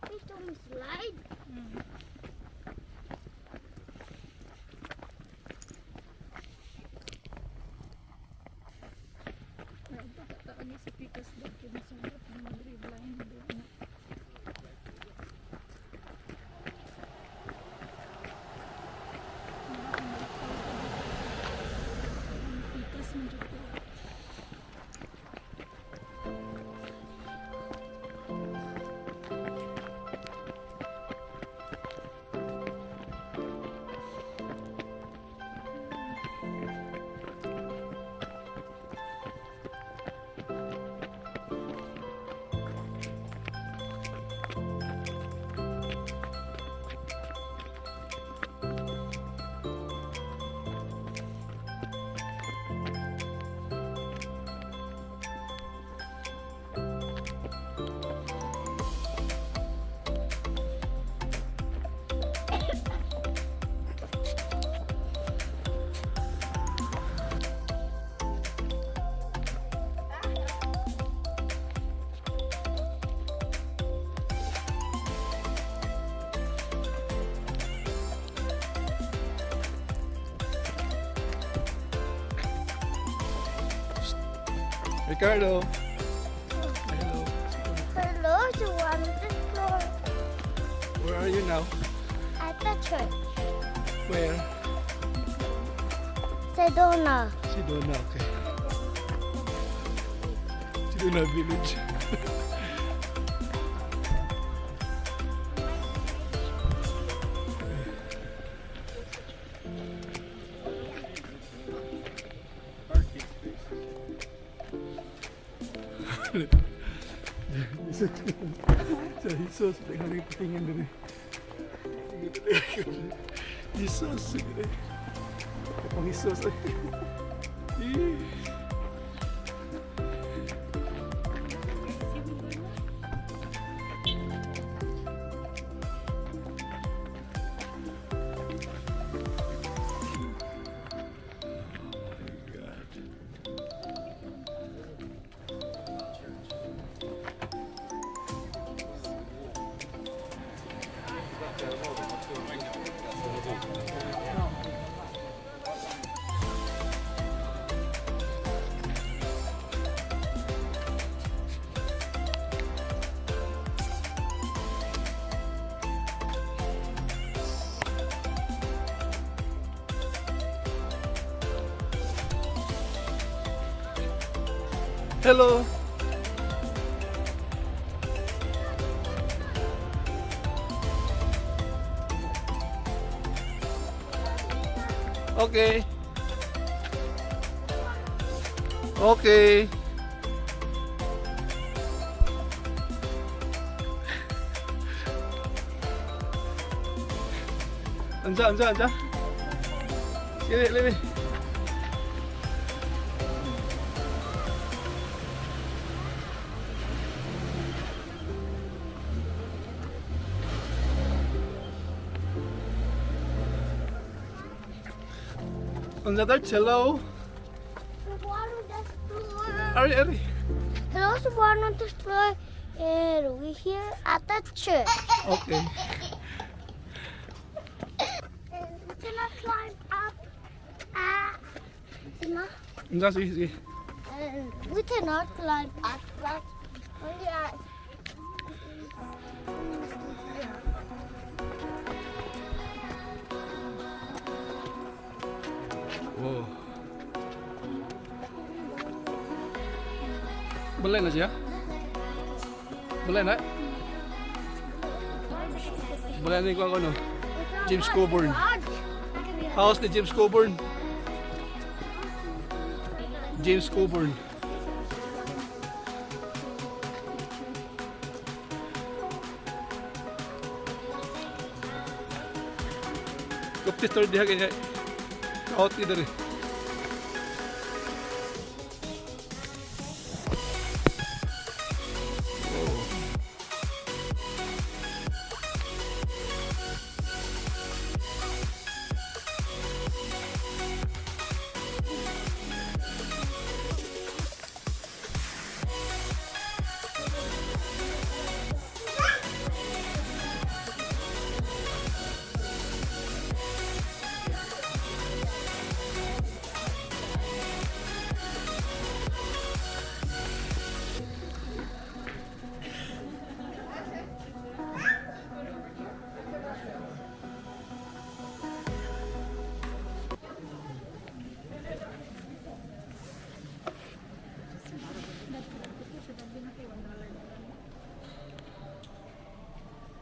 Itong slide. Pagkataon niya sa pikas daw, kinasulat ng mag-reblind doon. Pikas mo dito. Ricardo. Hello. Hello, Cebuano Explorer. Where are you now? At the church. Where? Sedona. Sedona, okay. Sedona village. Parking space. Sa Jesus, daghan patingan diri. Jesus, sige. Ang Jesus. Eh. Oh my God. Hello. Okay. Okay. 앉아, 앉아, 앉아. Sige, Lily. Another hello. Cebuano Explorer. Ari, Ari. Hello, Cebuano Explorer. And we're here at the church. Okay. And we cannot climb up. Ah, cannot, Unsa, sige, sige. and we cannot climb up, but only at Wow. Balay na siya? Balay na? Balay na yung ano? James Coburn. House ni James Coburn. James Coburn. Kuptis diha kanya. Out ni diri.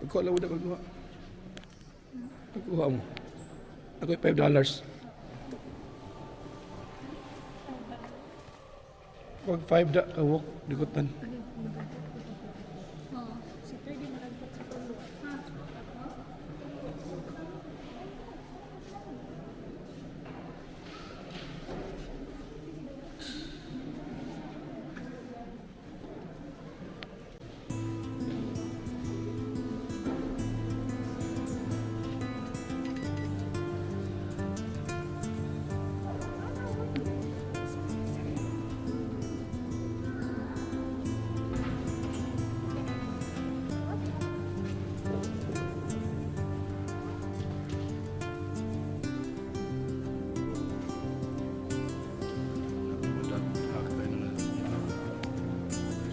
Pagkuha lang mo na pagkuha. Pagkuha mo. Ako $5. Pag 5 da, kawok, likotan. Oo. Si 30 malagpat sa tulo. Ha?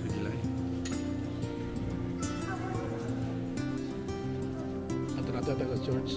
Sige lang. Ato na tayo sa church.